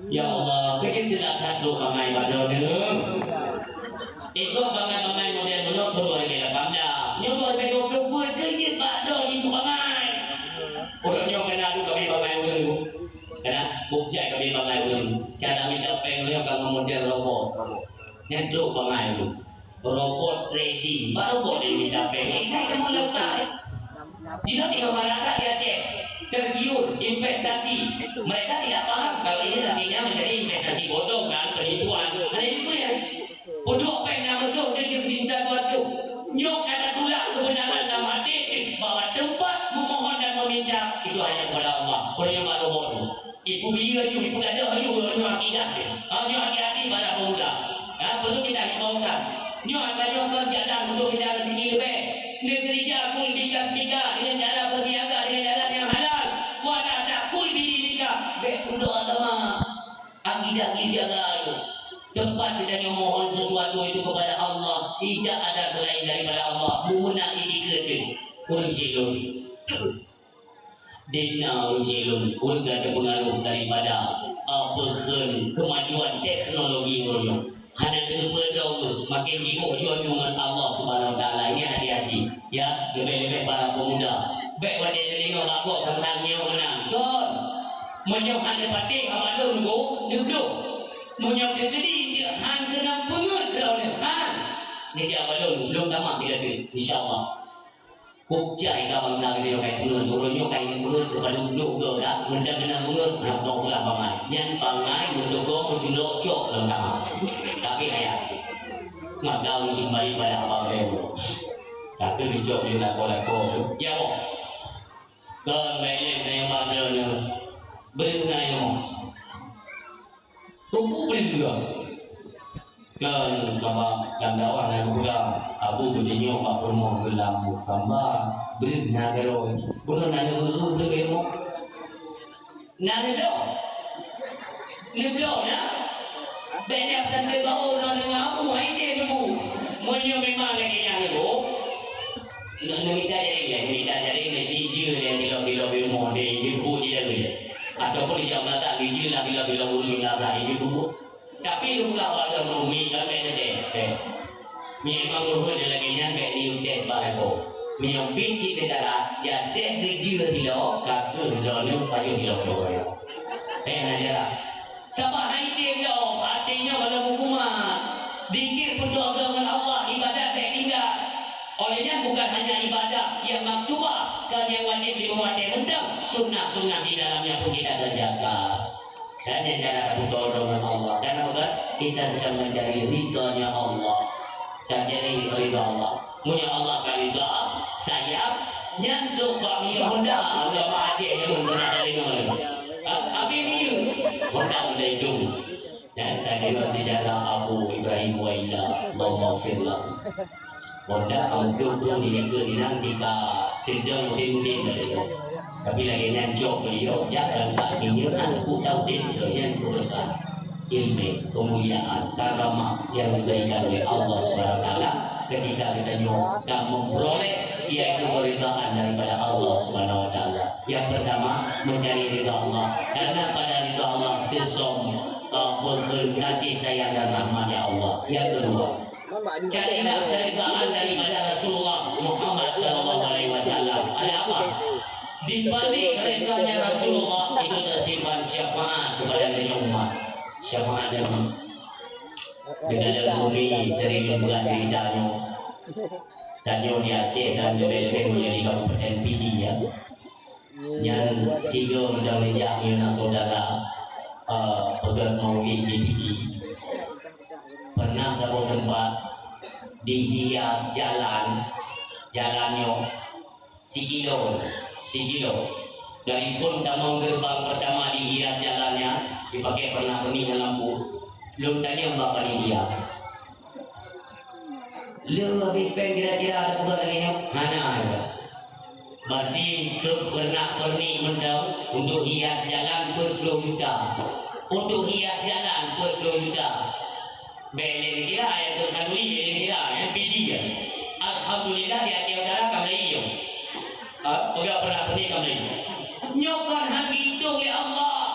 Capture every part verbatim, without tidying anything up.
Ya Allah, keu jeuet teulat that trok bangai bak droeneuh. Ikot bangai-bangai model bunoe peuet ribèe lapan blah. Nyoe dua ribèe dua ploh peuet keu jeuet bak droeneuh bangai. Uroe nyoe kana duek kami bangai ureueng. Kana bukjai kami bangai ureueng. Cara mita péng nyoe ka ngon model robot. Nyan trok bangai ureueng. Robot trading, baru robot yang minta pay. Ini ilmu lekat. Tidak, tidak merasa dia cek. Tergiur investasi. Mereka tidak paham kalau ini nantinya menjadi investasi bodong kan, penipuan. Ada itu ya. Pondok pay enam ratus, dia jadi minta dua ratus. Nyok kata pula kebenaran dalam hadis bahwa tempat memohon dan meminta itu hanya kepada Allah. Orang yang baru robot tu. Ibu biru laju, ibu gadoh laju, nyoe akidah dia. Ha, nyoe hati-hati para pemuda. Ha, perlu kita himbaukan. Nyoe hanya nyoe kon jalan untuk kita rezeki leubeh. Neukeurija kul bi kasbika dengan cara berniaga dengan jalan yang halal. Wala takul bi dinika. Bèk peuduek agama. Akidah dijaga tu. Tempat kita nyoe mohon sesuatu itu kepada Allah, tidak ada selain daripada Allah. Meunang itikeuet tu. Ureueng silon. Di na ureueng silon, ureueng ka teupeungaruh daripada, a, peukheun kemajuan teknologi ureueng nyoe. Hana teupeue droe, makin jiôh jua ngon Allah Subhanahu Wa Taala. Nyan hati-hati, ya, leubeh-leubeh para pemuda. Bèk watèe teudeungoe lakoe teuntang nyoe meunan. Kon, meunyoe hana patéh awak lôn go, neubloe. Meunyoe teukeudi jeuet han keunong peungeuet droeneuh, han. Neujak awak lôn, lôn tamah sira teuk, insya Allah. Kok jai ka bangsa geutanyoe kai peungeuet, uroe nyoe kai peungeuet, keupadub duek goe dak, meuntang keunan peungeuet, nyoe goe pulang bangai. Nyan bangai meuteugom meuculok cok lam kama. Tapi ayah, ngat daun simbali pada abang lewo. Tapi dicok di lako-lako. Ya boh. Kon bailén na nyang bangga nyoe. Beureuna nyoe. Teungku bri juga. Kan kaba dan dakwah na geupeugah, Abu geutanyoe bak peurumoh geulam kamba, bri na garo. Bunoe na neubeuruh leubeh mo. Na neudok. Neudok na. Bèk nyan tante baro na deungoe Abu hai deh neubeuruh. Meunyoe memang lagèe nyan neubeuruh, neumita jaring deh, neumita jaring deh, sijeuh deh, kilo-kilo beurumoh deh, jeuet bu di dalam deh. Ataupun di Jakarta, di Jila, bila-bila ureueng Jakarta, di Jila. Tapi lôn peugah bak droeneuh, umi, kami ada tes, eh. Memang ruhut lagèe nyan, bèk neuyue tes bak lakoe. Meunyoe pih cit neutara, ya tes geujeuet droe, ka keuh droeneuh pajoh droe. Eh, na jarak. Sabab hai tem droe, até nyoe gohlom huköman. Dikir peutoh droe ngon Allah, ibadat bèk tinggai. Oleh nyan, bukan hanya ibadat yang maktubah, kan yang wajib lima waktu, mantong sunnah-sunnah di dalamnya pun kita kerjakan. Dan yang cara peutoh droe ngon Allah. Karena bukan kita sedang mencari ridhonya Allah. Dan jadi ridha Allah. Meunyoe Allah ka ridha, sayang, nyan trok bak minyeuk Honda, Honda bak Aceh nyoe, pernah tadeungoe. Ha, tapi minyeuk Honda, Honda itu. Dan tadi masih jalan Abu Ibrahim Waila, Allahumma firlah. Honda kamu duduk di negeri inang di ka tendang musim-musim. Tapi lagi nyan cok beliau, jak dan tak minyeuk, anak pun tahu dia, nyan pun besar. Ilmu, kemuliaan, karamah yang diberikan oleh Allah Subhanahu Wa Taala ketika kita nyoe dan memperoleh, yaitu keridhaan daripada Allah Subhanahu Wa Taala. Yang pertama, mencari ridha Allah. Karena pada ridha Allah, tersom, uh, kasih sayang dan rahmatnya Allah. Yang kedua, carilah keridhaan daripada Rasulullah Muhammad sallallahu alaihi wasallam. Ada apa? Di balik ridhanya Rasulullah itu tersimpan syafaat kepada diri umat. Syafaat Nabi. Dekat dalam bumi sering dibuat ceritanya. Tanyoe di Aceh dan lebih-lebih menjadi Kabupaten Pidie, ya. Nyan sigoe meudang rijak nyoe na saudara, eh, peugöt maulid di Pidie. Pernah saboh teumpat dihias jalan, jalan nyoe sikilo, sikilo. Dari phon tamong geurbang pertama dihias jalannya, dipakai pernah peungieng lampu. Lôn tanyong bak panitia. Lé habéh péng kira-kira ada peugah lagèe nyoe? Hana, ya. Berarti keu peurenak-peurenik mantong untuk hias jalan peuet ploh juta. Untuk hias jalan peuet ploh juta. Bèk lé kira, ya, keu khanduri, bèk lé kira, ya, Pidie, ya. Alhamdulillah, di Aceh Utara ka meulai, ya. Ah, peugah peurenak-peurenik ka meulai. Nyoe kon hana geuhitong lé Allah.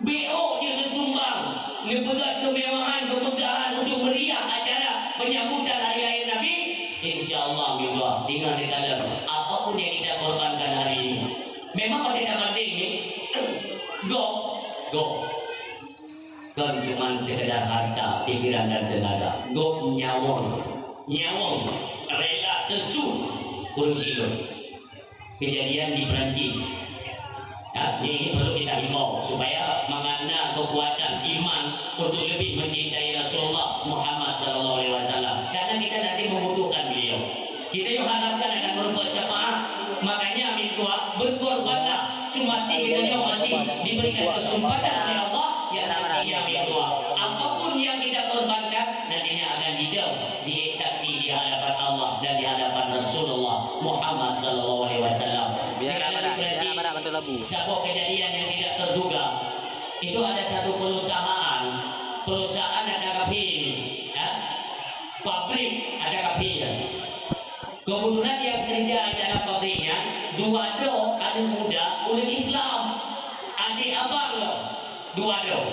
B O jeuet neusumbang, neupeugah keumewahan, keumegahan untuk meriah acara penyambutan hari lahir Nabi, insya Allah, meudoa singoh neukalon. Apapun yang kita korbankan hari ini, memang ada kita banding ni, gob, gob. Kon cuma sekedar harta, pikiran dan tenaga. Gob nyawöng, nyawöng rela teusu ureuëng sidroe. Kejadian di Perancis. Ya, ini, ini perlu kita himbau supaya mangat na kekuatan iman untuk lebih mencintai Rasulullah Muhammad sallallahu alaihi wasallam. Karena kita nanti membutuhkan beliau. Kita juga harapkan akan berupa syafaat. Makanya, meutuah, berkorbanlah semasih kita nyoe masih diberikan kesempatan oleh Allah yang nantinya, meutuah, apapun yang kita korbankan, nantinya akan dijawab, disaksi di hadapan Allah dan di hadapan Rasulullah Muhammad sallallahu alaihi wasallam. Biar apa dah? Biar apa dah, bantu labu. Saboh kejadian yang tidak terduga. Itu ada satu perusahaan, perusahaan ada kafir, ya. Pabrik ada kafir. Kebetulan yang kerja di dalam pabriknya, dua droe aneuk muda ureuëng Islam. Adik abang lo, dua droe.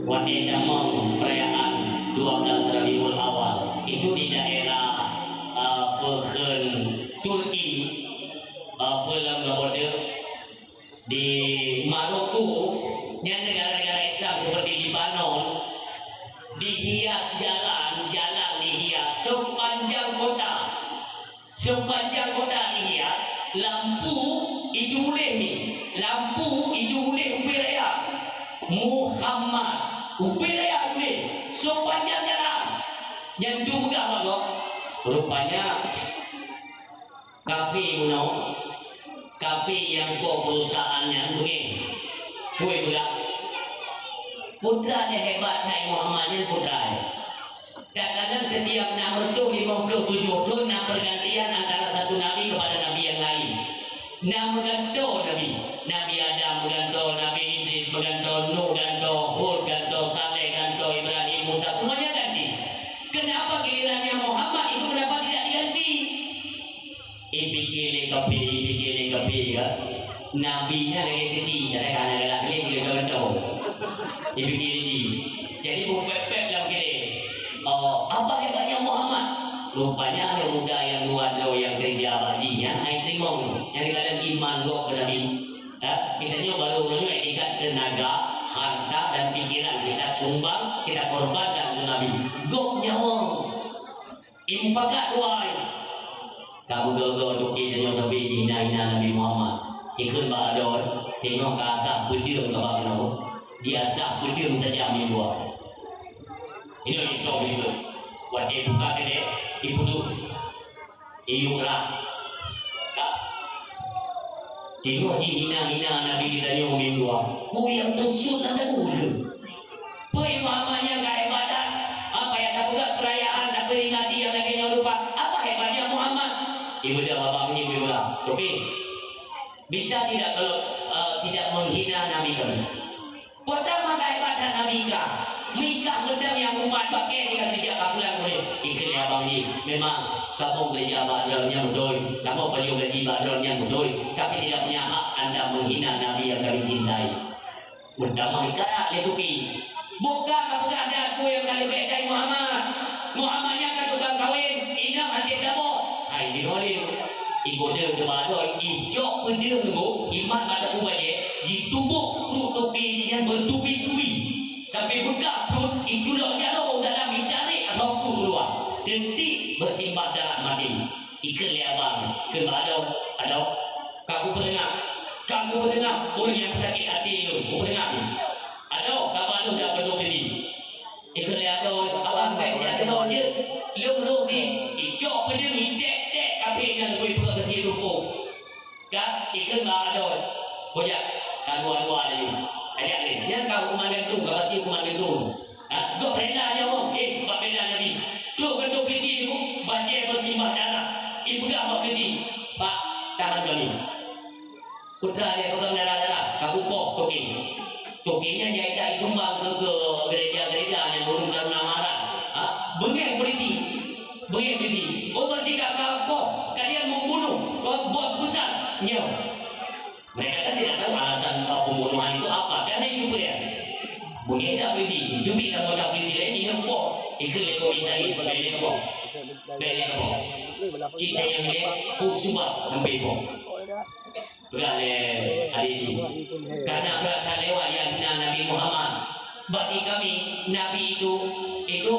Watée tamong perayaan dua belas Rabiul Awal, itu di daerah, eh, peue kheun Turki, eh, peue lam Gabodeuk, di Maroko, nyan negara-negara Islam seperti Lebanon, dihias jalan, jalan dihias sepanjang kota. Sepanjang kota dihias, lampu ijeuet uléh ni, lampu ijeuet uléh ubé raya. Muhammad, ubé raya ubé, sepanjang jalan. Nyan tu peugah bak gob. Rupanya, kafé meunoe, kafé nyang po perusahaan nyan beungéh. Peue peugah? Peue treuk lé hebat hai Muhammad nyan, peue treuk. Kadang-kadang setiap enam ratus lima puluh tujuh thon na pergantian antara satu nabi kepada nabi yang lain. Na meugantoe nabi. Nabi Adam meugantoe, Nabi Idris meugantoe, Nuh gantoe, Hud gantoe, Saleh gantoe, Ibrahim, Musa, semuanya ganti. Kenapa gilirannya Muhammad itu kenapa tidak diganti? Ipike lé kafé, ipike lé kafé, ya. Nabi nyan lagée keusi, kadang-kadang galak lé, galak-galak. Ipike lé jih. Jadi, beupék-pék lam keude. Oh, apa hebatnya Muhammad? Rupanya aneuk muda nyang dua droe nyang keureuja bak jih nyan, hai teurimong. Nyang dikalon iman gob keu Nabi. Ya, kita nyoe baru nyoe ikat tenaga, harta, dan pikiran kita sumbang, kita korbankan untuk Nabi. Gob nyawöng. Imupakat dua ai. Ka meugoe-goe toke tanyoe sabe jihina-hina Nabi Muhammad. Ikheun bak adoe, tanyoe ka asah peudeueng kaba keunoe. Diasah peudeueng tajam di luwa. Inoe isoe ikheun. Watée buka keudè, iputoh. Iyup rhah. Ka. Teungoh jihina-hina Nabi geutanyoe minggu dua. Peue nyang teusuet lam dagu keuh? Peue Muhammad nyan ka hebat that? Apa nyang tapeugah peurayaan, taperingati nyang lagée nyoe rupa? Apa hebatnya Muhammad? Ibeudôh babah meunyoe ibeudôh. Oke. Bisa tidak kalau, eh, tidak menghina Nabi kami? Peurtama ka hebat that Nabi ka. Meukah meudang nyang umat pakai tinggai keujak ka pulang boleh. Ikheun lé abang jih. Memang kamoe keureuja bak droe nyan beutôi. Kamoe pajoh gaji bak droe nyan beutôi. Tapi tidak punya hak anda menghina Nabi yang kami cintai. Meutamah ikarak lé kupi. Buka ka peugah dan peue nyang ka leubeh dari Muhammad. Muhammad nyan ka tukang kawin, inong até taboh. Hai di Khalil, igoda teuba adoe, ijok peudeueng nunggu, imat bak teupeu bajée, jitubôk pruet toke nyan beutubi-tubi. Sampai beukah pruet, iculok jaroe u dalam, itarek roh keuluwa. Deunti beusimbah darah maté. Ikheun lé abang, kheun bak adoe, "Adoe, ka kupeudeungoe, ka kupeudeungoe ureuëng nyang sakét até lôn, kupeudeungoe. Adoe, ka bak lôn jak keunoe tadi." Ikheun lé adoe, "Abang, bèk jak keunoe jeuet, lôn rôh di, icok peudeueng, iték-ték kafé nyan, bui peugah keu si tumpôk." Ka ikheun bak adoe, "Kujak, ka dua-dua tadi. Ajak lé." Nyan ka hukuman gantung, ka pasti hukuman gantung. Ha, gob rela nyoe, eh, bak bela Nabi. Trok keu polisi tu, bajée beusimbah darah. Ipeugah bak polisi, "Pak, tahan kami." Putra dia pegang darah-darah, ka kupoh toke. Toke nyan jai ka isumbang keu, keu gereja-gereja nyang ureuëng taruna maharam. Ha, beungéh polisi. Beungéh polisi. Oh, berarti ka, ka poh, kalian membunuh bos besar. Nyoe. Mereka kan tidak tahu alasan, uh, pembunuhan itu apa, kan? Meunyoe tak berhenti, cubi lam kota berhenti lain, di tempat, ikut leko misalnya, beli tempat. Beli tempat. Cita yang dia, usbah, sampai tempat. Peugah lé Ali tu. Karena beurangkat lewat nyang na Nabi Muhammad. Bagi kami, Nabi itu, itu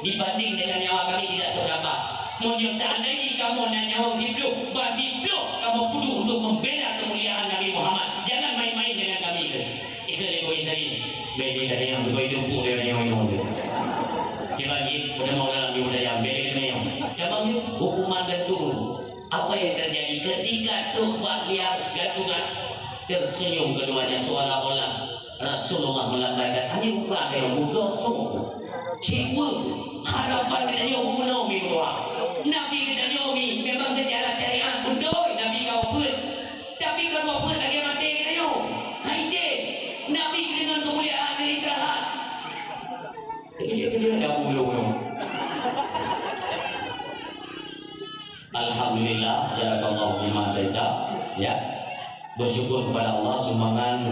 dibanding dengan nyawa kami tidak seberapa. Meunyoe seandainya kamoe na nyawa dibloh, bah dibloh kamoe peuduek untuk membela kemuliaan Nabi Muhammad. Jangan main-main dengan kami tu. Ikut lé boh Israel. Bèk, bèk tanyong, bèk tanyong, bèk tanyong, bèk tanyong. Kiban jih, udah mau dalam, udah jam, bèk tanyong. Gampang je, hukuman dan turun. Apa yang terjadi ketika trok bak liar gantungan? Tersenyum keduanya seolah-olah Rasulullah melambaikan, "Hanya buka yang mudah tu." Cuma harapan dia yang guna mi doa. Nabi kita nyomi memang secara syariat betul Nabi kau pun. Tapi kalau pun lagi mati kita nyomi. Hai deh, Nabi kita nyomi kemuliaan dari istirahat. Jadi dia dah bulu. Alhamdulillah, jarakallahu bima ataita. Ya. Bersyukur kepada Allah, sumbangan